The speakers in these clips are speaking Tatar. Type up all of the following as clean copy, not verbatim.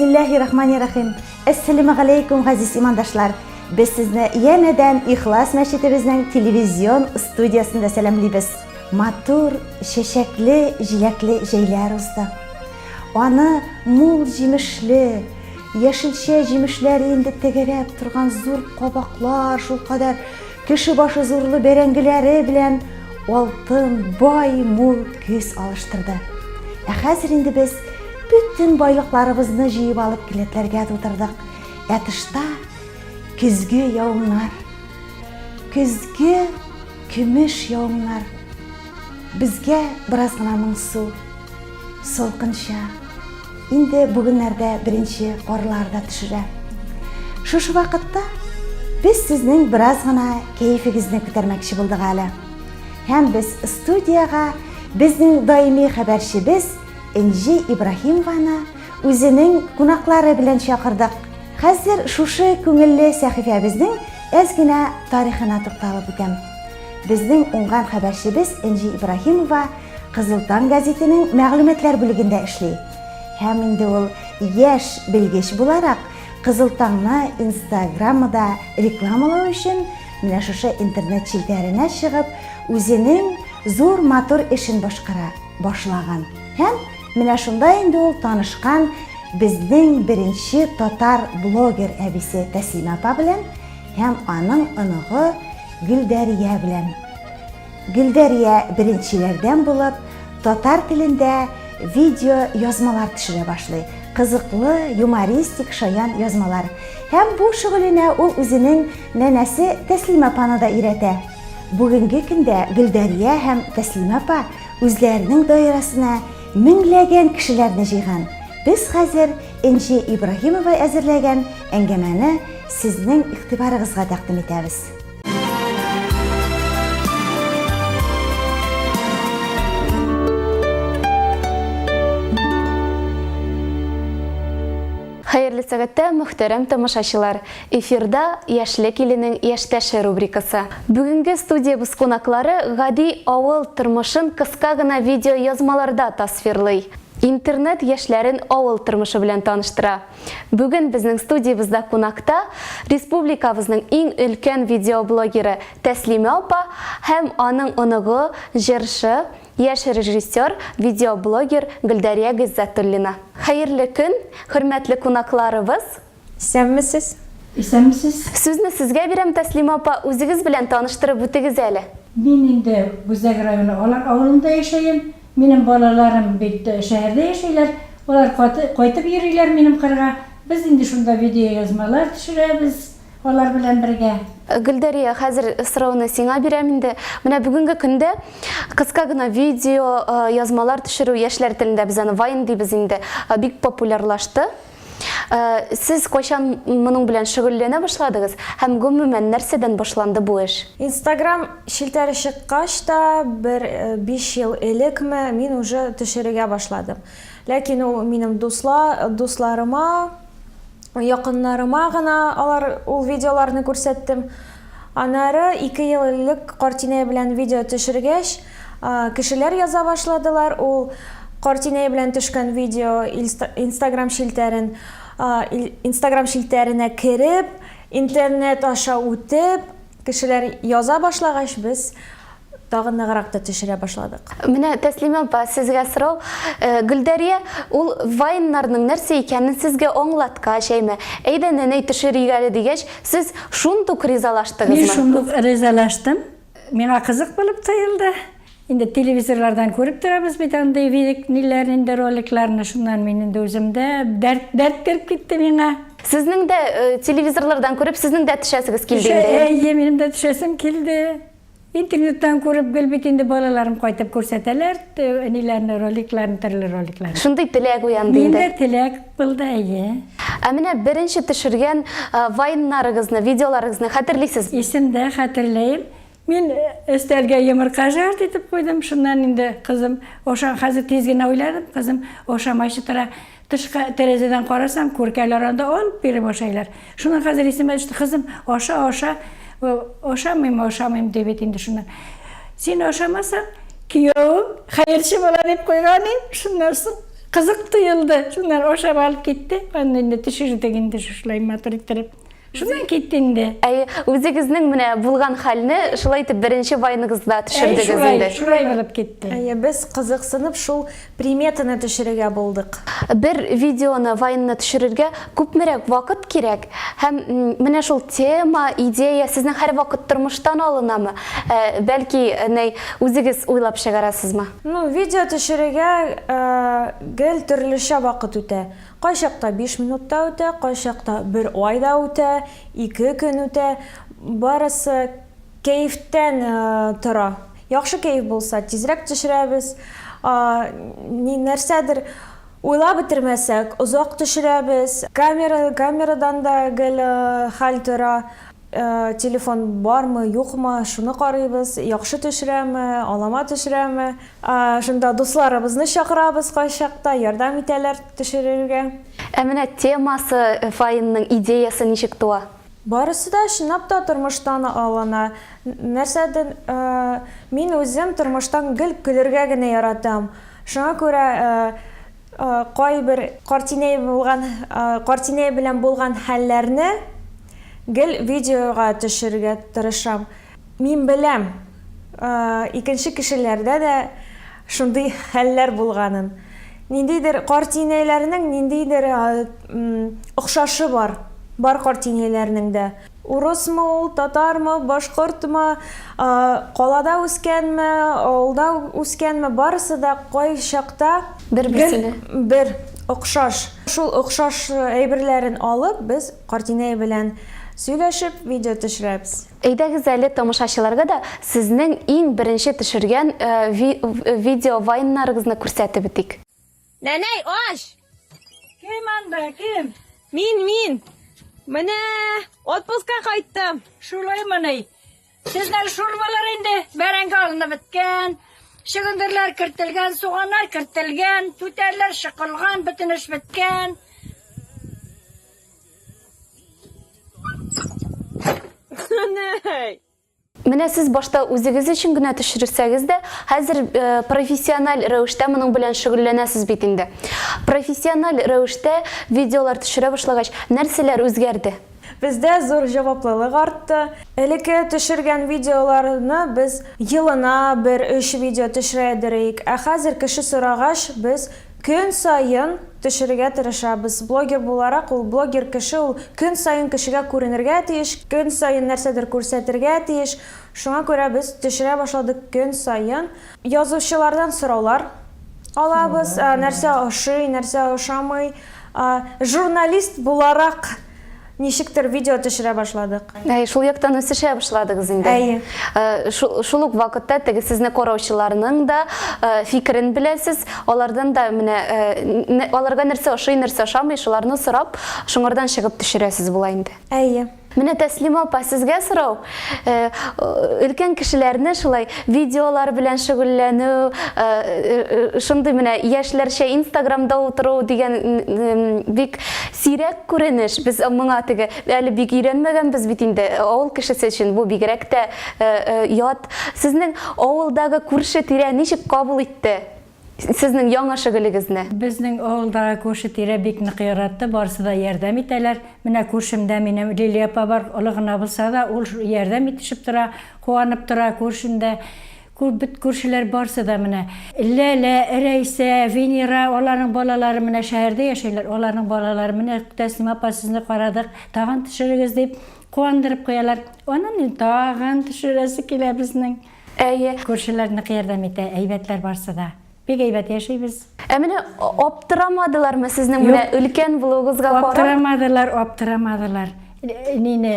Бисмиллахи рахмани рахим. Әссәләмә галәйкүм, газиз имандашлар. Без сезне янәдән Ихлас мәчетебезнең телевизион студиясендә сәламлибез. Матур, чәчәкле, җиләкле җәйләр узды. Аны мул җимешле, яшелчә җимешләре инде тәгәрәп торган зур кабаклар, шулкадәр кеше башы зурлы бәрәңгеләре белән алтын, бай, мул көз алыштырды. Ә хәзер инде без бөтен байлыкларыбызны җыеп алып келәтләргә тутырдык. Ә тышта көзге явымнар, көзге көмеш явымнар. Безгә бераз гына моңсу, салкынча. Инде бүгеннәрдә беренче карлар да төшерә. Шушы вакытта без сезнең бераз гына кәефегезне күтәрмәкче булдык әле. Һәм без студиягә безнең даими хәбәрчебез Энҗе Ибраһимованы үзенең кунаклары белән чакырдык. Хәзер шушы күңелле сәхифәбезнең әз генә тарихына тукталып үтәм. Безнең уңган хәбәрчебез Энҗе Ибраһимова Кызыл таң гәзитенең мәгълүматлар бүлегендә эшли. Һәм инде ул яшь белгеч буларак Кызыл таңны Инстаграммда рекламалау өчен менә шушы интернет челтәренә чыгып, үзенең зур матур эшен башкара башлаган. Һәм менә шунда инде ул танышкан безнең беренче татар блогер әбисе Тәслимә апа белән һәм аның оныгы Гөлдәрия белән. Гөлдәрия беренчеләрдән булып татар телендә видео язмалар төшерә башлый. Кызыклы, юмористик, шаян язмалар. Һәм бу шөгыленә ул үзенең нәнәсе Тәслимә апаны да өйрәтә. Бүгенге көндә Гөлдәрия һәм Тәслимә апа үзләренең даирәсенә меңләгән кешеләрне җыйган. Без хәзер Энҗе Ибраһимова әзерләгән әңгәмәне сезнең игътибарыгызга тәкъдим итәбез. Хәерле сәгатьтә, мөхтәрәм тамашачылар! Эфирда Яшьлек иленең яшьтәше рубрикасы. Бүгенге студиябез кунаклары гади авыл тормышын кыска гына видеоязмаларда тасвирлый. Интернет яшьләрен авыл тормышы белән таныштыра. Бүген безнең студиябездә кунакта республикабызның иң өлкән видеоблогеры Тәслимә апа һәм аның оныгы, җырчы, яшь режиссер, видеоблогер Гөлдәрия Гыйззәтуллина. Хәерле көн, хөрмәтле кунакларыбыз! Исәнмесез! Исәнмесез! Сүзне сезгә бирәм, Тәслимә апа, үзегез белән таныштырып үтегез әле. Мин инде Бүздәк районы Алан авылында яшәем. Минем балаларым бит шәһәрдә яшиләр, алар кайтып йөриләр минем кырга. Без инде шунда видеоязмалар төшерәбез алар белән бергә. Гөлдәрия, хәзер сорауны сиңа бирәм инде. Менә бүгенге көндә кыска гына видео язмалар төшерү, яшьләр телендә без аны вайн дибез инде, бик популярлашты. Сез кайчан моның белән шөгыльләнә башладыгыз һәм гомумән нәрсәдән башланды бу эш? Инстаграм челтәре чыккач та, бер биш ел элекме, мин уже төшерергә башладым. Ләкин ул минем дусла, дусларыма, якыннарыма гына алар ул видеоларны күрсәттем. Аннары ике ел элек картинәй белән видео төшергәч, кешеләр яза башладылар. Ул картинәй белән төшкән видео Инстаграм челтәрен Инстаграм челтәренә кереп, интернет аша үтеп, кешеләр яза башлагач, без тагын ныграк та төшерә башладык. Менә, Тәслимә апа, сезгә сорау. Э, Гөлдәрия, ул вайннарның нәрсә икәнен сезгә аңлаткач, әйме, әйдә нәнәй төшерик әле дигәч, сез шундук ризалаштыгызмы? Мин шундук ризалаштым. Миңа кызык булып тоелды. Инде телевизорлардан күреп торабыз бит андый видик ниләрне инде роликларны. Шуннан мин инде үзем дә дәрт дәрт кереп китте миңа. Сезнең дә э, телевизорлардан күреп, сезнең дә төшәсегез килде инде. Әйе, минем дә төшәсем килде. Интернеттан күреп гел бит инде балаларым кайтып күрсәтәләр, ниләрне, роликларны, төрле роликларны. Шундый теләк уянды инде. Миндә теләк булды, әйе. Ә менә беренче төшергән вайннарыгызны, видеоларыгызны хәтерлисез? Исемдә, хәтерләем. Мин өстәлгә йомырка жарт итеп куйдым, шуннан инде кызым аша, хәзер тиз генә уйладым, кызым ашамайчы тора. Тышка тәрәзәдән карасам, күркәләр анда алып биреп ашайлар. Шуннан хәзер исемә төште, кызым, аша, аша. Ашамыйм, ашамыйм, ди бит инде шуннан. Син ашамасаң, киявең хәерче була дип куйган идем. Шуннан соң. Кызык тоелды. Шуннан ашап алып китте. Аны инде төшердек инде шушылай матур иттереп. Шуннан китте инде. Әйе, үзегезнең менә булган хәлне шулай итеп беренче вайныгызда төшердегез инде. Әйе, шулай булып китте. Әйе, без кызыксынып шул приметаны төшерергә булдык. Бер видеоны, вайнны төшерергә күпмерәк вакыт кирәк? Һәм менә шул тема, идея сезнең һәрвакыт тормыштан алынамы? Бәлки, нәй, үзегез уйлап чыгарасызмы? Ну, видео төшерергә гел төрлечә вакыт үтә. Кайчакта биш минут та үтә, кайчакта бер ай да үтә, ике көн үтә. Барысы кәефтән тора. Яхшы кәеф булса, тизрәк төшерәбез. Ни нәрсәдер уйлап бетермәсәк, озак төшерәбез. Камера, камерадан да гел хәл тора. Телефон бармы, юкмы, шуны карыйбыз, яхшы төшерәме, алама төшерәме. Шунда дусларыбызны чакырабыз кайчакта, ярдәм итәләр төшерергә. Ә менә темасы, Фаинның идеясы ничек туа? Барысы да чынлап та тормыштан алына. Нәрсәдер, мин үзем тормыштан гел көлергә генә яратам. Шуңа күрә кайбер картинәй булган, картинәй белән булган хәлләрне гел видеога төшерергә тырышам. Мин беләм, икенче кешеләрдә дә шундый хәлләр булганын. Ниндидер картинәйләрнең ниндидер охшашы бар, бар картинәйләрнең дә. Урысмы ул, татармы, башкортмы, калада үскәнме, авылда үскәнме, барысы да кайчакта Бер-берсенә. Бер, охшаш. Шул охшаш әйберләрен алып, без картинәй белән сөйләшеп, видео төшерәбез. Әйдәгез әле тамашачыларга да сезнең иң беренче төшергән видео-вайннарыгызны күрсәтеп үтик. Нәнәй, ач! Кем анда, кем? Мин, мин. Менә отпускка кайттым. Шулаймыни? Сезнең шул булыр инде. Бәрәңге алынып беткән, чөгендерләр кертелгән, суганнар кертелгән, түтәлләр чыкылган, бөтен эш беткән. Нәнәй! Менә сез башта үзегез өчен генә төшерсәгез дә, хәзер профессиональ рәвештә моның белән шөгыльләнәсез бит инде. Профессиональ рәвештә видеолар төшерә башлагач, нәрсәләр үзгәрде? Бездә зур җаваплылык артты. Элекке төшергән видеоларны без елына бер өч видео төшерә идек, ә хәзер кеше сорагач, без Көн саен төшерергә тырышабыз. Блогер буларак, ул блогер кеше, ул көн саен кешегә күренергә тиеш, көн саен нәрсәдер күрсәтергә тиеш. Шуңа күрә без төшерә башладык көн саен. Язучылардан сораулар алабыз, нәрсә ошый, нәрсә ошамый. Журналист буларак Ничектер видео төшерә башладык. Әйе, шул яктан үсешә башладыгыз инде. Әйе. Э, шул ук вакытта теге сезне караучыларның да э, фикерен беләсез, алардан да менә э, аларга нәрсә ошый, нәрсә ошамый, шуларны сорап, шуңардан чыгып төшерәсез була инде. Әйе. Менә Тәслима апа, сезгә сорау. Өлкән кешеләрне шулай видеолар белән шөгыльләнү, шундый менә яшьләрчә Инстаграмда утыру дигән бик Сирәк күренеш, без моңа теге әле бик өйрәнмәгәнбез бит инде, авыл кешесе өчен бу бигрәк тә ят. Сезнең авылдагы күрше-тирә ничек кабул итте сезнең яңа шөгылегезне? Безнең авылдагы күрше-тирә бик нык яратты, барысы да ярдәм итәләр. Менә күршемдә минем Лилия апа бар, олы гына булса да, ул ярдәм итешеп тора, куанып тора күршемдә. Күр, бит күршеләр барсы да менә. Ләлә, Рәйсә, Венера, аларның балалары менә шәһәрдә яшәйләр, аларның балалары менә Тәслимә апа сезне карадык, тагын төшерегез дип куандырып куялар. Аннан инде тагын төшерәсе килә безнең. Әйе. Күршеләр нык ярдәм итә, әйбәтләр барсы да. Бик әйбәт яшибез. Ә менә аптырамадылармы сезнең менә өлкән булуыгызга карап? Аптырамадылар, аптырамадылар. Нине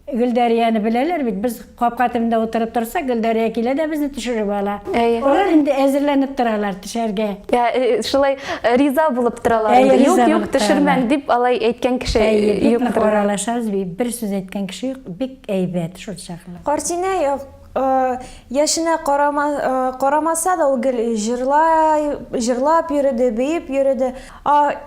Гөлдәрияне беләләр бит, без капка төбендә утырып торсак, Гөлдәрия килә дә безне төшереп ала. Әйе. Алар инде әзерләнеп торалар төшәргә. Ә, э, шулай э, риза булып торалар Әйе, инде. Юк, риза юк, булып төшермәм торалар. дип алай әйткән кеше Әйе, бик юктыр. нык аралашабыз, бик бер сүз әйткән кеше юк, бик әйбәт шул чаклы. Картинә. яшенә карама, карамаса да, ул гел җырлай, җырлап йөреде, биеп йөреде.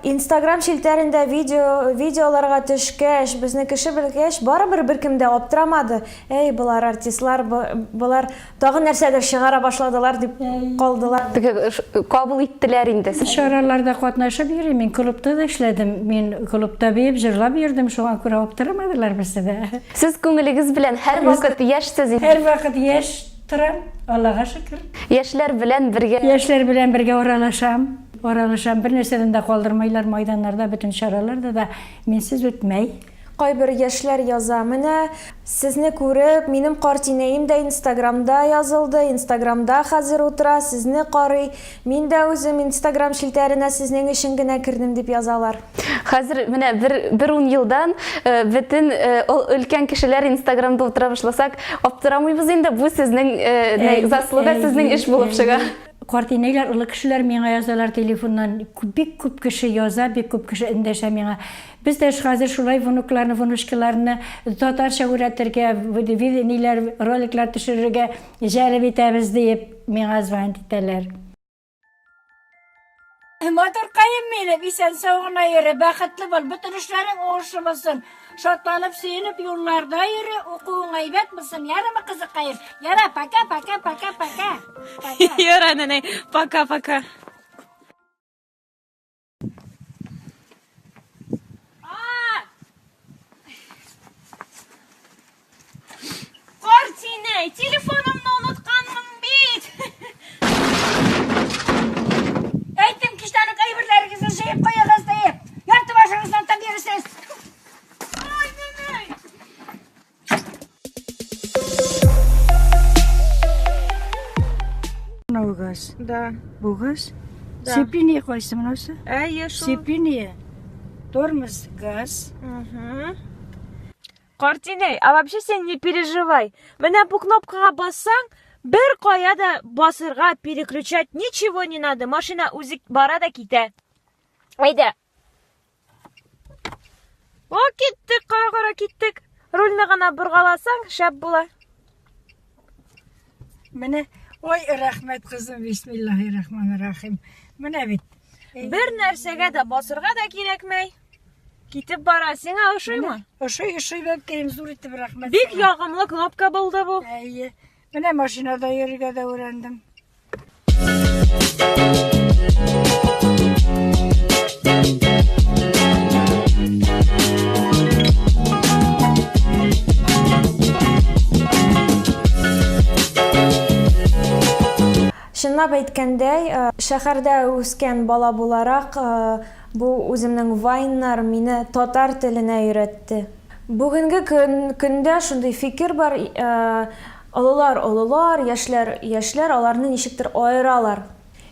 Инстаграм челтәрендә видео, видеоларга төшкәч, безне кеше белгәч, барыбер беркем дә аптырамады. Әй, болар артистлар, болар тагын нәрсәдер чыгара башладылар дип калдылар. Теге кабул иттеләр инде. Чараларда катнашып йөрим, мин клубта да эшләдем. Мин клубта биеп, җырлап йөрдем, шуңа күрә аптырамадылар берсе дә. Сез күңелегез белән һәрвакыт яшьсез. Һәрвакыт яшь торам, Аллага шөкер. Яшьләр белән бергә. Яшьләр белән бергә аралашам, аралашам. Бер нәрсәдән дә калдырмыйлар, майданнарда, бөтен чараларда да минсез үтмәй. Кайбер яшьләр яза, менә сезне күреп, минем картинәем дә инстаграмда язылды, инстаграмда хәзер утыра, сезне карый, мин дә үзем инстаграм челтәренә сезнең өчен генә кердем дип язалар. Хәзер менә бер, бер ун елдан э, бөтен э, өлкән кешеләр инстаграмда утыра башласак, аптырамыйбыз инде, бу сезнең э, заслуга, сезнең эш булып чыга. Картинәйләр, олы кешеләр миңа язалар телефоннан. Бик күп кеше яза, бик күп кеше эндәшә миңа. Без дә хәзер шулай внукларны, внучкаларны татарча өйрәтергә, ниләр, роликлар төшерергә җәлеп итәбез диеп миңа звонить итәләр. Матуркаем минем, исән-сау гына йөре, бәхетле бул, бөтен эшләрең уңышлы булсын. Шатланып, сөенеп юлларда йөре, укуың әйбәт булсын, ярымы, кызыкаем? Яра, пока, пока, пока, пока. Яра, нәнәй, пока, пока. Картинәй, телефонымны онытканмын бит. Әйттем, кичтән үк әйберләрегезне җыеп куегыз диеп. Ярты башыгыздан тып йөрисез. Ай, нәнәй. Мынау газ. Да. Бу газ. Да. Сцепление кайсы монысы? Әйе, шул. Сцепление. Тормоз, газ. Угу. Картинәй, а вообще син не переживай. Менә бу кнопкага бассаң, бер кая да басырга, переключать ничего не надо. Машина үзе бара да китә. Әйдә. О, киттек, кара-кара киттек. Рульны гына боргаласаң, шәп була. Менә, ой, рәхмәт, кызым, бисмиллаһи рахмани рахим. Менә бит. Бер нәрсәгә дә басырга да кирәкмәй. Китеп бара, сиңа ошыймы? Ошый, ошый, бәбкәем, зур итеп рәхмәт. Бик ягымлы кнопка булды бу. Әйе. Менә машинада йөрергә дә өйрәндем. Чынлап әйткәндәй, э, шәһәрдә үскән бала буларак, э, бу үземнең вайннар мине татар теленә өйрәтте. Бүгенге көн, көндә шундый фикер бар, э, Олылар, олылар, яшьләр, яшьләр, аларны ничектер аералар.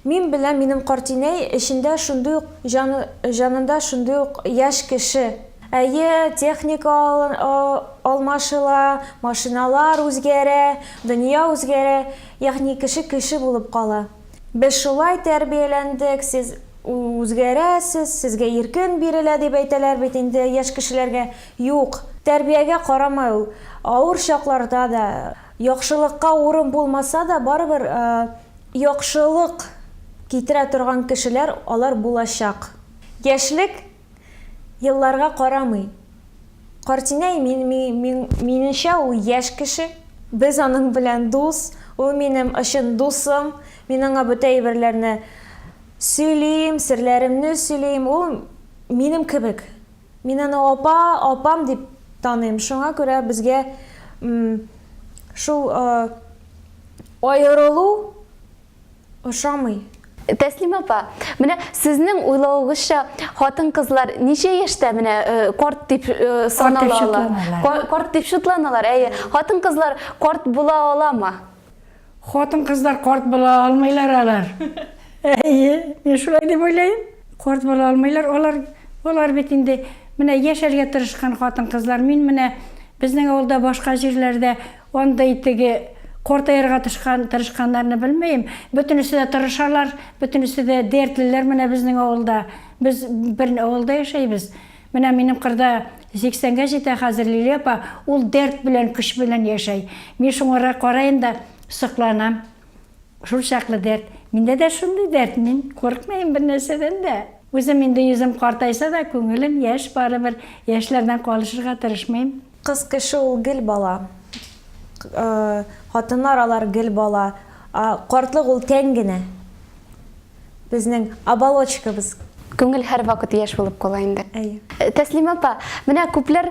Мин беләм, минем картинәй эчендә шундый ук җан, җанында шундый ук яшь кеше. Әйе, техника алмашыла, машиналар үзгәрә, дөнья үзгәрә, ягъни кеше кеше булып кала. Без шулай тәрбияләндек, сез үзгәрәсез, сезгә иркен бирелә дип әйтәләр бит инде яшь кешеләргә. Юк, тәрбиягә карамай ул. Авыр чакларда да, яхшылыкка урын булмаса да, барыбер яхшылык китерә торган кешеләр алар булачак. Яшьлек елларга карамый. Картинәй, мин, мин, минемчә, ул яшь кеше. Без аның белән дус, ул минем чын дусым. Мин аңа бөтә әйберләрне сөйлим, серләремне сөйлим. Ул минем кебек. Мин аны апа, апам дип таныйм. Шуңа күрә безгә шул аерылу ошамый. Тәслимә апа, менә сезнең уйлавыгызча, хатын-кызлар ничә яшьтә менә карт дип санала ала? Карт дип шутланалар, әйе. Хатын-кызлар карт була аламы? Хатын-кызлар карт була алмыйлар алар. Әйе, мин шулай дип уйлыйм. Карт була алмыйлар. Алар, алар бит инде менә яшәргә тырышкан хатын-кызлар. Мин менә безнең авылда башка җирләрдә андый теге картаерга тышкан, тырышканнарны белмим. Бөтенесе дә тырышалар, бөтенесе дә дәртлеләр менә безнең авылда. Без бер авылда яшәйбез. Менә минем кырда Сиксәнгә җитә хәзер Лилия апа, ул дәрт белән, көч белән яшәй. Мин шуңарга караем да сокланам. Шул чаклы дәрт. Миндә дә шундый дәрт, мин курыкмыйм бер нәрсәдән дә. Үзем инде йөзем картайса да, күңелем яшь барыбер, яшьләрдән калышырга тырышмыйм. Кыз кеше ул гел бала. Хатыннар алар гел бала. Картлык ул тән генә. Безнең оболочкабыз. Күңел һәрвакыт яшь булып кала инде. Әйе. Тәслимә апа, менә күпләр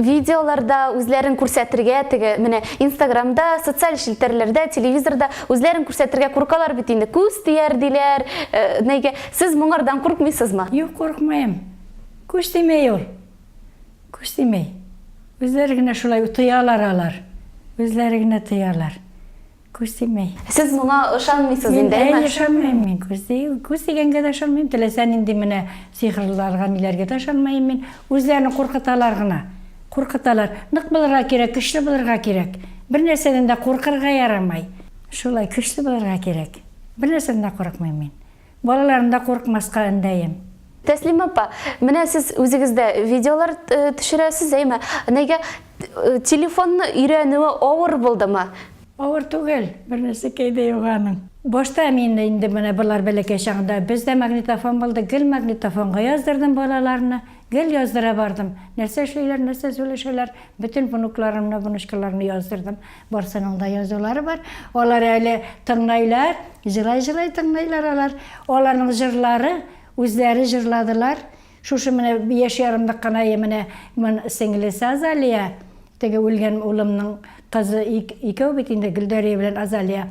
видеоларда үзләрен күрсәтергә, теге менә Инстаграмда, социаль челтәрләрдә, телевизорда үзләрен күрсәтергә куркалар бит инде. Күз тияр диләр. Нигә? Сез моңардан куркмыйсызмы? Юк, куркмыйм. Күз тимәй ул. Күз тимәй. Үзләре генә шулай тоялар алар. Үзләре генә тоялар. Күз тимәй. Сез моңа ышанмыйсыз инде, әйме? Мин ышанмыйм мин күз ти, күз тигәнгә дә ышанмыйм, теләсә нинди менә сихерларга, ниләргә дә ышанмыйм мин. Үзләрен куркыталар гына. Куркыталар. Нык булырга кирәк, көчле булырга кирәк. Бер нәрсәдән дә куркырга ярамай. Шулай, көчле булырга кирәк. Бер нәрсәдән дә курыкмыйм мин. Балаларны да курыкмаска өндәем. Тәслимә апа, менә сез үзегез дә видеолар төшерәсез, әйме? Нигә телефонны өйрәнүе авыр булдымы? Авыр түгел, бер нәрсәкәй дә юк аның. Башта мин инде менә болар бәләкәй чагында бездә магнитофон булды, гел магнитофонга яздырдым балаларны, гел яздыра бардым. Нәрсә эшлиләр, нәрсә сөйләшәләр, бөтен внукларымны, внучкаларны яздырдым. Барсының да язулары бар. Алар әле тыңлайлар, җылай-җылай тыңлайлар алар. Аларның җырлары, үзләре җырладылар. Шушы менә яшь ярымлык кына менә мон сеңлесе Азалия, теге үлгән улымның кызы икәү бит инде Гөлдәрия белән Азалия.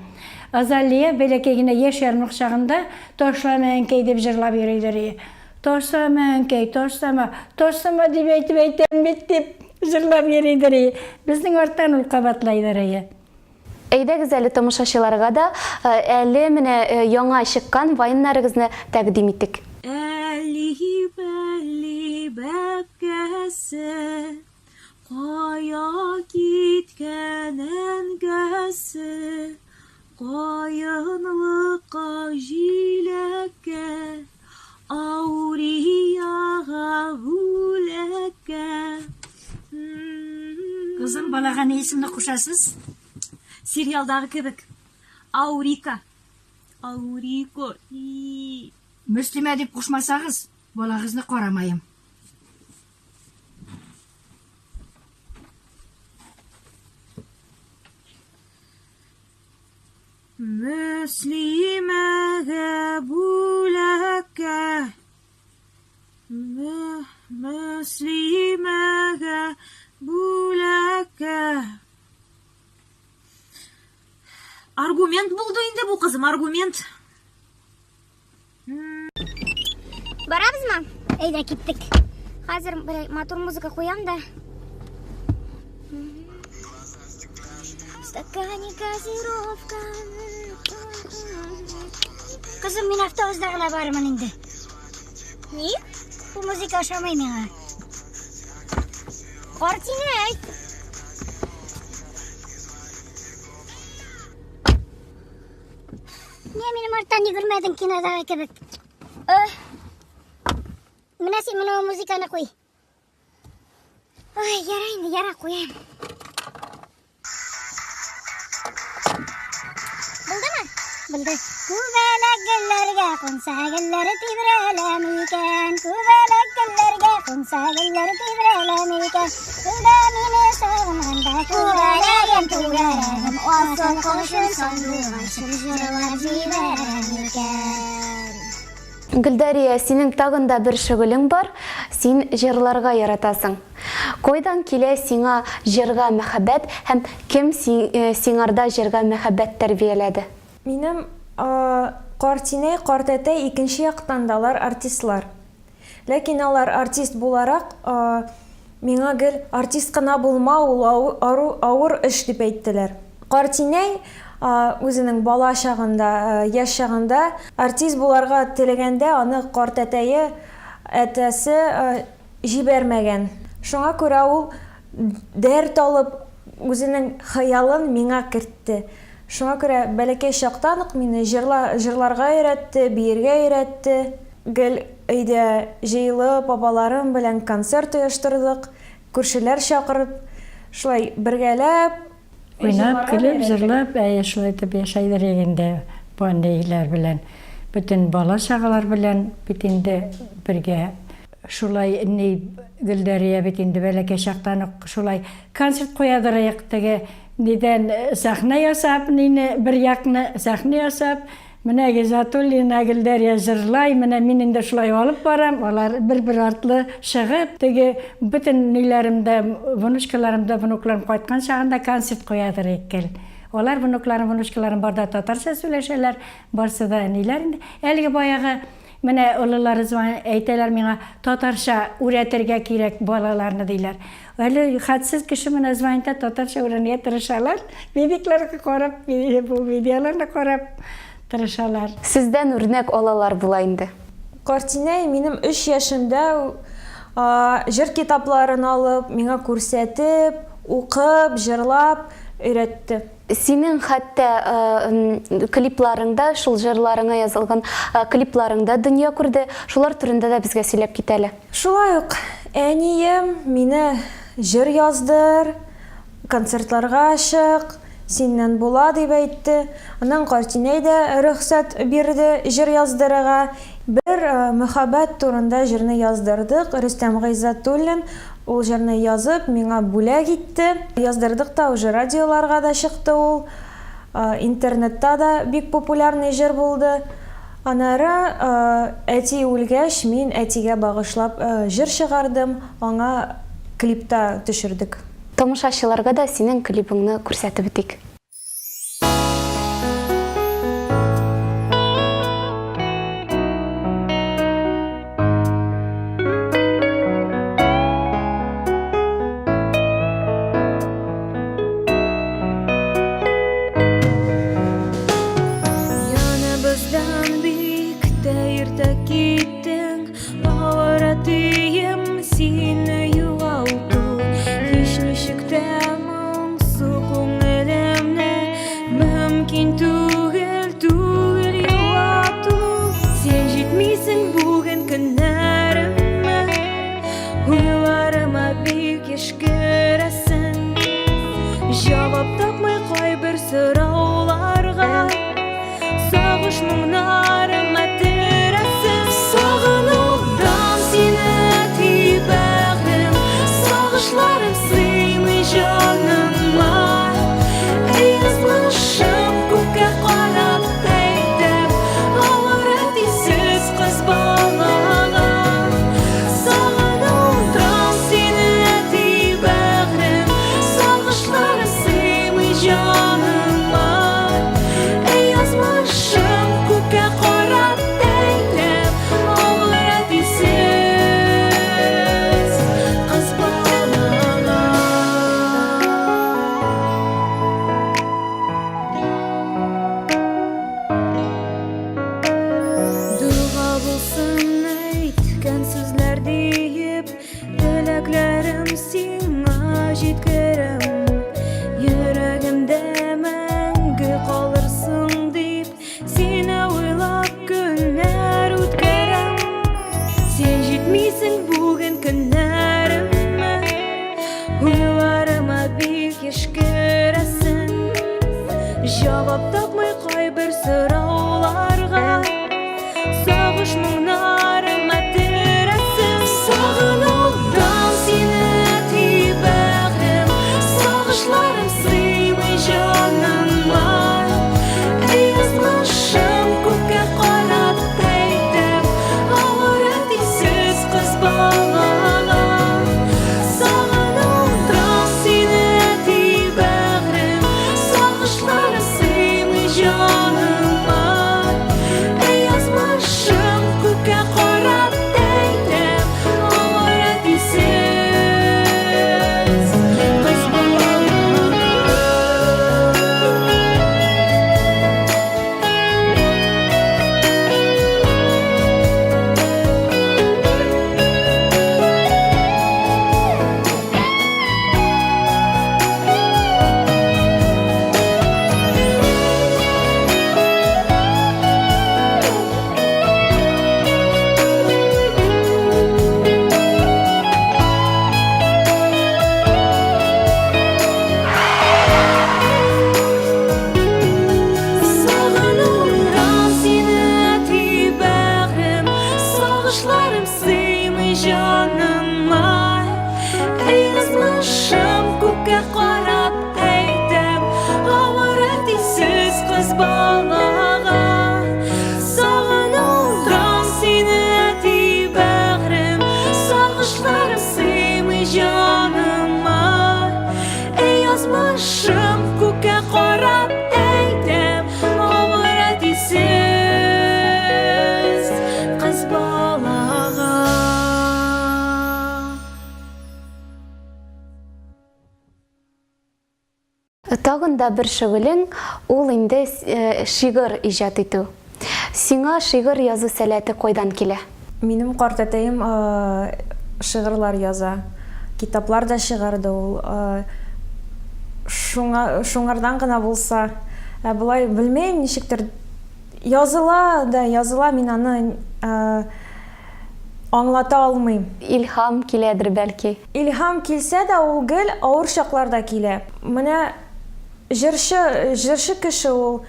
Азалия бәләкәй генә яшь ярымлык чагында Ташлама, әнкәй дип җырлап йөриләр. Ташлама, әнкәй, ташлама, ташлама дип әйтеп әйтәм бит дип. Җырлап йөридер и. Безнең арттан ул кабатлайдыр и. Әйдәгез әле тамашачыларга да әле менә яңа чыккан вайннарыгызны тәкъдим итик. Әлли-бәлли бәбкәсе, Кая киткән әнкәсе? Каенлыкка җиләккә, Аурияга бүләккә. Кызым, балага ни исемне кушасыз? Сериалдагы кебек. Аурика. Аурико. И. Мөслимә дип кушмасагыз, балагызны карамаем. Мөслимәгә бүләккә, Мөслимәгә бүләккә. Аргумент булды инде бу, кызым, аргумент. Барабызмы? Әйдә, киттек. Хәзер бер матур музыка куям да. В стакане газировка. Кызым, мин автобуста гына барырмын инде. Ник? Бу музыка ошамый миңа. Картинәй! Нигә минем арттан йөгермәдең кинодагы кебек? Э, менә син моны музыканы куй. Ой, яра инде, яра куям. Булдымы? Булды. Күбәләк гөлләргә кунса гөлләре тибрәлә микән? Күбәләк гөлләргә кунса гөлләре тибрәлә микән? Күлдә мине сагынганда күбәләгем, түгәрәгем, асыл кошым сандугачым җырлап җибәрә микән? Гөлдәрия, синең тагын да бер шөгылең бар, син җырларга яратасың. Кайдан килә сиңа җырга мәхәббәт һәм кем сиңарда җырга мәхәббәт тәрбияләде? Минем картинәй, картәтәй икенче яктан да алар артистлар. Ләкин алар артист буларак миңа гел артист кына булма, ул авыр эш дип әйттеләр. Картинәй үзенең бала чагында, яшь чагында артист буларга теләгәндә аны картәтәе, әтәсе җибәрмәгән. Шуңа күрә ул дәрт алып үзенең хыялын миңа кертте. Шуңа күрә бәләкәй чактан ук мине җырларга өйрәтте, биергә өйрәтте. Гел өйдә җыелып, апаларым белән концерт оештырдык, күршеләр чакырып, шулай бергәләп Уйнап, көлеп, җырлап, әйе, шулай итеп яшәйдер идек инде бу әниләр белән. Бөтен бала-чагалар белән бит инде бергә. Шулай ни Гөлдәрия бит инде бәләкәй чактан ук шулай концерт куядырыек теге нидән сәхнә ясап, нине бер якны сәхнә ясап, Менә Гыйззәтуллина Гөлдәрия җырлай, менә мин инде шулай алып барам, алар бер-бер артлы чыгып, теге бөтен ниләрем дә, внучкаларым да, внукларым кайткан чагында концерт куядыр икел. Алар внукларым, внучкаларым бар да татарча сөйләшәләр, барсы да ниләр инде. Әлеге баягы менә олылары звонит, әйтәләр миңа, татарча үрәтергә кирәк балаларны, диләр. Әле хәтсез кеше менә звонит татарча өйрәнергә тырышалар. Видикларга карап, бу видеоларны карап тырышалар. Сездән үрнәк алалар була инде. Картинәй минем өч яшемдә җыр китапларын алып, миңа күрсәтеп, укып, җырлап өйрәтте. Синең хәтта клипларыңда, шул җырларыңа язылган клипларыңда дөнья күрде. Шулар турында да безгә сөйләп кит әле. Шулай ук әнием мине җыр яздыр, концертларга чык, синнән була дип әйтте. Аннан картинәй дә рөхсәт бирде җыр яздырырга. Бер мөхәббәт турында җырны яздырдык. Рөстәм Гыйззәтуллин ул җырны язып, миңа бүләк итте. Яздырдык та, уже радиоларга да чыкты ул. Интернетта да бик популярный җыр булды. Аннары әти үлгәч, мин әтигә багышлап җыр чыгардым, аңа клип та төшердек. Тамашачыларга да синең клибыңны күрсәтеп үтик. Яныбыздан бик тә иртә киттең, Авыр әтием сине югалту. Һич ничек тә моңсу күңелемне Мөмкин түгел, түгел юату. Син җитмисең бүген көннәремә, Уйларыма бик еш керәсең. Җавап тапмый кайбер сорауларга, Сагыш моңнарыма терәсең. Сагынудан сине әти бәгърем, Сагышларым сыймый җаныма. Әй, язмышым, күккә карап әйтәм, Авыр әтисез кыз балага. Сагынудан сине әти бәгърем, Сагышларым сыймый җаныма. Әй, язмышым, күккә карап әйтәм, Авыр әтисез кыз балага. Дога булсын әйткән сүзләр диеп, Теләкләрем сиңа җиткерәм. Йөрәгемдә мәңге калырсың дип, Сине уйлап көннәр үткәрәм. Син җитмисең бүген көннәремә, Уйларыма бик еш керәсең. Җавап тапмый кайбер сорауларга, Сагыш моңнарыма терәсең. Сагынудан сине әти бәгърем, Сагышларым сыймый җаныма. Әй, язмышым, күккә карап әйтәм, Авыр әтисез кыз балага. Сагынудан сине әти бәгърем, Сагышларым сыймый җаныма. Тагын да бер шөгылең, ул инде шигырь иҗат итү. Сиңа шигырь язу сәләте кайдан килә? Минем картәтәем шигырьләр яза. Китаплар да чыгарды ул. Шуңа, шуңардан гына булса. Ә болай белмим, ничектер языла да языла, мин аны аңлата алмыйм. Илһам киләдер, бәлки? Илһам килсә дә, ул гел авыр чакларда килә. Менә җырчы, җырчы кеше ул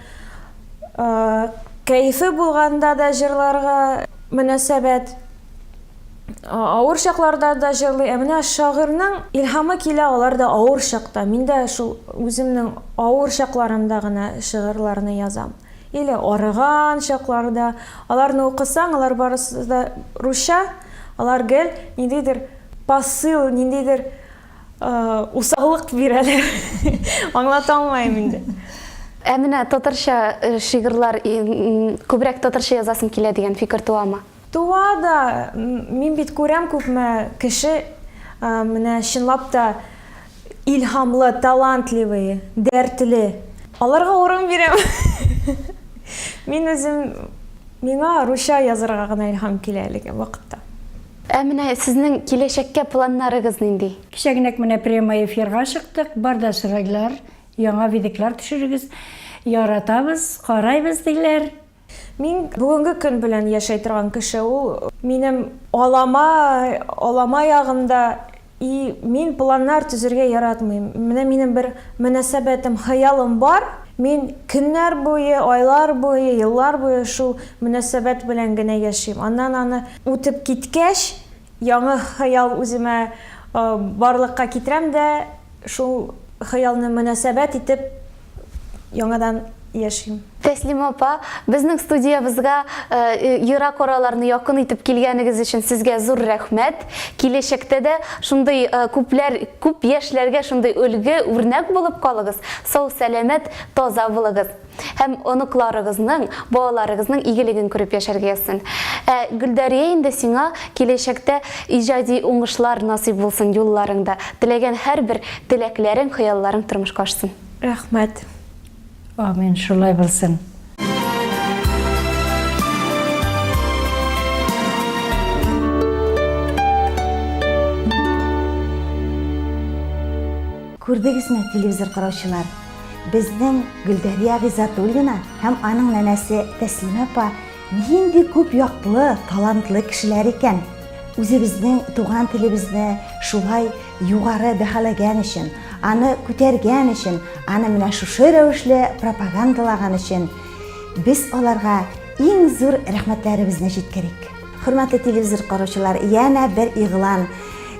кәефе булганда да җырларга мөнәсәбәт, авыр чакларда да җырлый. Ә менә шагыйрьнең илһамы килә алар да авыр чакта. Мин дә шул үземнең авыр чакларымда гына шигырьләрне язам. Или арыган чакларда. Аларны укысаң, алар барысы да русча, алар гел ниндидер посыл, ниндидер усаллык бирәләр. Аңлата алмыйм инде. Ә менә татарча шигырьләр күбрәк татарча язасым килә дигән фикер туамы? Туа да, мин бит күрәм күпме кеше менә чынлап та илһамлы, талантливые, дәртле. Аларга урын бирәм. Мин үзем, миңа русча язарга гына илһам килә әлеге вакытта. Ә менә сезнең киләчәккә планнарыгыз нинди? Кичәгенәк менә прямой эфирга чыктык, бар да сорыйлар, яңа видеклар төшерегез, яратабыз, карайбыз, диләр. Мин бүгенге көн белән яшәй торган кеше, ул минем алама, алама ягымда, и мин планнар төзергә яратмыйм. Менә минем бер мөнәсәбәтем, хыялым бар, мин көннәр буе, айлар буе, еллар буе шул мөнәсәбәт белән генә яшим. Аннан аны үтеп киткәч, яңа хыял үземә барлыкка китерәм дә, шул хыялны мөнәсәбәт итеп яңадан яшим. Тәслимә апа, безнең студиябезгә ерак араларны якын итеп килгәнегез өчен сезгә зур рәхмәт. Киләчәктә дә шундый күпләр, күп яшьләргә шундый өлге, үрнәк булып калыгыз. Сау-сәламәт, таза булыгыз. Һәм оныкларыгызның, балаларыгызның игелеген күреп яшәргә язсын. Ә Гөлдәрия инде сиңа киләчәктә иҗади уңышлар насыйп булсын юлларыңда. Теләгән һәрбер теләкләрең, хыялларың тормышка ашсын. Рәхмәт. Амин, шулай булсын. Күрдегезме, телевизор караучылар, безнең Гөлдәрия Гыйззәтуллина һәм аның нәнәсе Тәслимә апа нинди күп яклы, талантлы кешеләр икән! Үзебезнең туган телебезне шулай югары бәһаләгән өчен, аны күтәргән өчен, аны менә шушы рәвешле пропагандалаган өчен без аларга иң зур рәхмәтләребезне җиткерик. Хөрмәтле телевизор караучылар, янә бер игълан.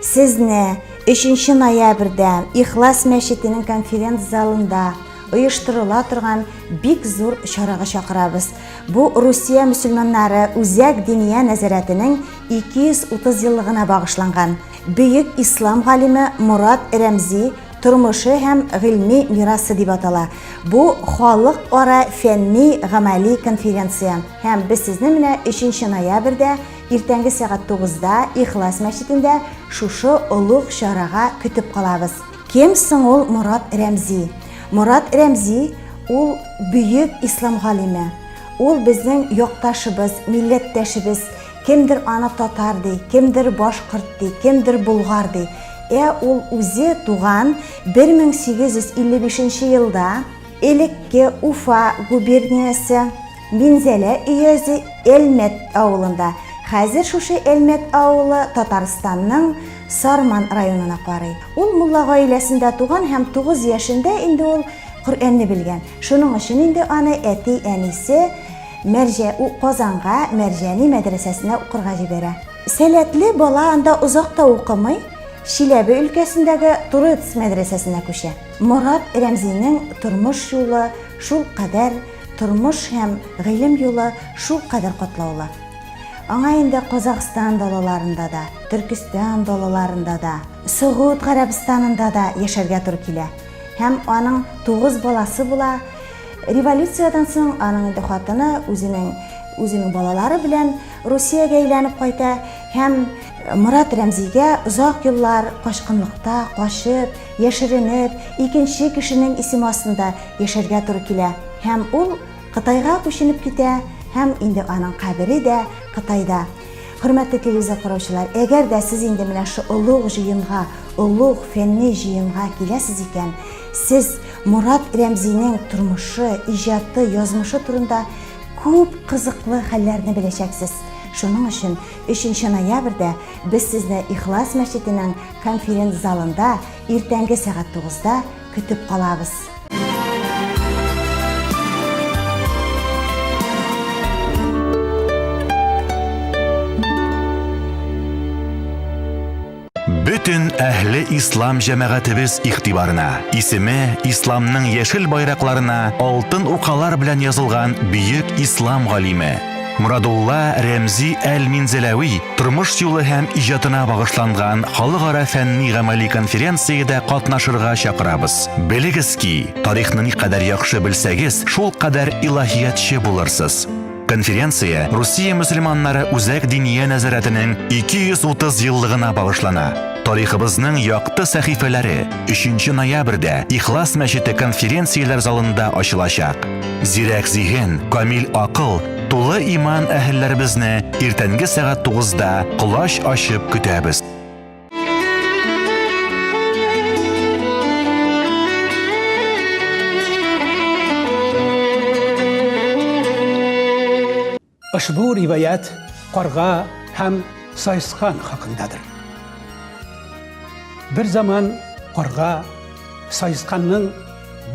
Сезне 3 ноябрьдә Ихлас мәчетенең конференц-залында оештырыла торган бик зур чарага чакырабыз. Бу Русия мөселманнары Үзәк Диния нәзарәтенең 230 еллыгына багышланган. Бөек ислам галиме Морад Рәмзи тормышы һәм гыйльми мирасы дип атала. Бу халыкара фәнни-гамәли конференция. Һәм без сезне менә 3 ноябрьдә иртәнге сәгать 9-да Ихлас мәчетендә шушы олуг чарага көтеп калабыз. Кем соң ул Морад Рәмзи? Морад Рәмзи ул бөек ислам галиме. Ул безнең якташыбыз, милләттәшебез. Кемдер аны татар ди, кемдер башкорт ди, кемдер болгар ди. Ә ул үзе туган 1855 елда элекке Уфа губерниясе Минзәлә өязе Әлмәт авылында. Хәзер шушы Әлмәт авылы Татарстанның Сарман районына карый. Ул мулла гаиләсендә туган һәм 9 яшендә инде ул Коръәнне белгән. Шуның өчен инде аны әти-әнисе Мәрҗә у Казанга Мәрҗани мәдрәсәсенә укырга җибәрә. Сәләтле бала анда озак та укымый, Чиләбе өлкәсендәге Турец мәдрәсәсенә күчә. Морад Рәмзинең тормыш юлы шулкадәр тормыш һәм гыйлем юлы шулкадәр катлаулы. Аңа инде Казахстан далаларында да, Төркестан далаларында да, Согуд Гарәбстанында да яшәргә туры килә. Һәм аның тугыз баласы була. Революциядән соң аның инде хатыны үзенең үзенең балалары белән Русиягә әйләнеп кайта һәм Морат Рәмзигә озак еллар качкынлыкта, качып, яшеренеп, икенче кешенең исеме астында яшәргә туры килә. Һәм ул Кытайга күченеп китә һәм инде аның кабере дә Кытайда. Хөрмәтле телевизор караучылар, әгәр дә сез инде менә шу олуг җыенга, олуг фәнни җыенга киләсез икән, сез Морат Рәмзинең тормышы, иҗаты, язмышы турында күп кызыклы хәлләрне беләчәксез. Шуның өчен 3 ноябрьдә без сезне Ихлас мәчетенең конференц-залында иртәнге сәгать 9-да көтеп калабыз. Бөтен әһле ислам җәмәгатебез игътибарына, исеме исламның яшел байракларына алтын укалар белән язылган бөек ислам галиме Морадулла Рәмзи әл-Минзәләви тормыш юлы һәм иҗатына багышланган халыкара фәнни-гамәли конференциядә катнашырга чакырабыз. Белегез ки, тарихны никадәр яхшы белсәгез, шулкадәр илаһиятче булырсыз. Конференция Русия мөселманнары Үзәк Диния нәзарәтенең 230 еллыгына багышлана. Тарихыбызның якты сәхифәләре 3 ноябрьдә Ихлас мәчете конференцияләр залында ачылачак. Зирәк зиһен, камил акыл, тулы иман әһелләребезне иртәнге сәгать 9-да колач ачып көтәбез. Ошбу риваять карга һәм саескан хакындадыр. Бер заман карга саесканның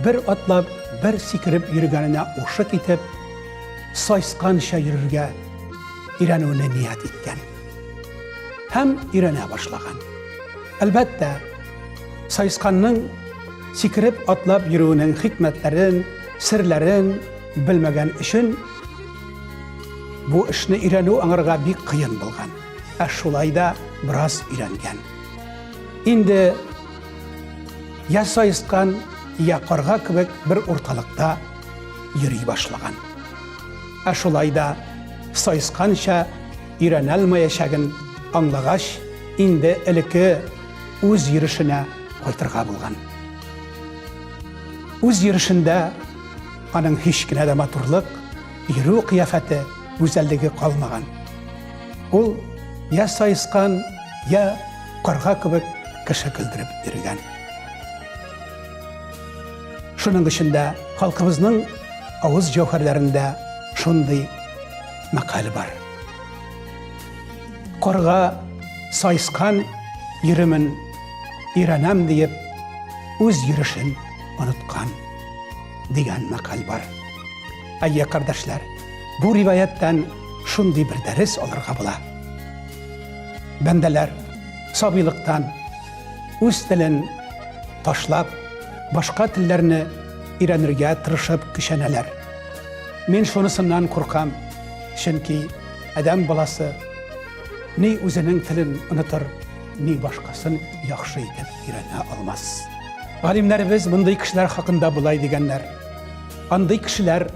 бер атлап, бер сикереп йөргәненә ушы китеп, саесканча йөрергә өйрәнүне ният иткән. Һәм өйрәнә башлаган. Әлбәттә, саесканның сикереп атлап йөрүенең хикмәтләрен, серләрен белмәгән өчен бу эшне өйрәнү аңарга бик кыен булган. Ә шулай да бераз өйрәнгән. Инде я саескан, я карга кебек бер урталыкта йөри башлаган. Ә шулай да саесканча өйрәнәлмаячагын аңлагач, инде элекке үз йөрешенә кайтырга булган. Үз йөрешендә аның һич кенә дә матурлык, йөрү кыяфәте, гүзәллеге калмаган. Ул я саескан, я карга кебек кеше көлдереп йөргән. Шуның өчен дә халкыбызның авыз җәүһәрләрендә шундый мәкаль бар. Карга саескан йөремен өйрәнәм диеп, үз йөрешен оныткан дигән мәкаль бар. Әйе, кардәшләр, бу риваяттән шундый бер дәрес алырга була. Бәндәләр сабыйлыктан үз телен ташлап, башка телләрне өйрәнергә тырышып көчәнәләр. Мин шунысыннан куркам, чөнки адәм баласы ни үзенең телен онытыр, ни башкасын яхшы итеп өйрәнә алмас. Галимнәребез мондый кешеләр хакында болай дигәннәр. Андый кешеләр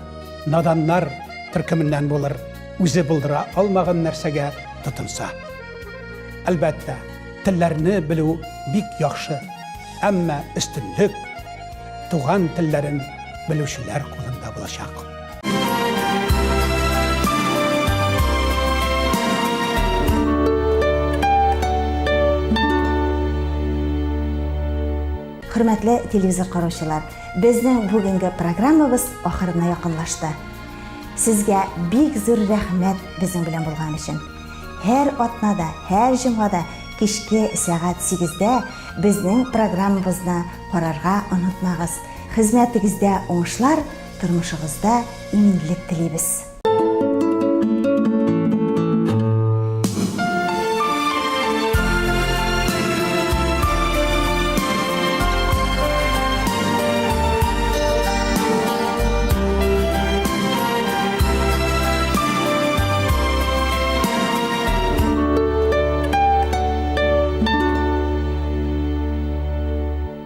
наданнар төркеменнән булыр, үзе булдыра алмаган нәрсәгә тотынса. Әлбәттә, телләрне белү бик яхшы, әмма өстенлек туган телләрен белүчеләр кулында булачак. Хөрмәтле телевизор караучылар, безнең бүгенге программабыз ахырына якынлашты. Сезгә бик зур рәхмәт безнең белән булган өчен. Һәр атнада, һәр җомгада кичке сәгать 8-дә безнең программабызны карарга онытмагыз. Хезмәтегездә уңышлар, тормышыгызда иминлек телибез.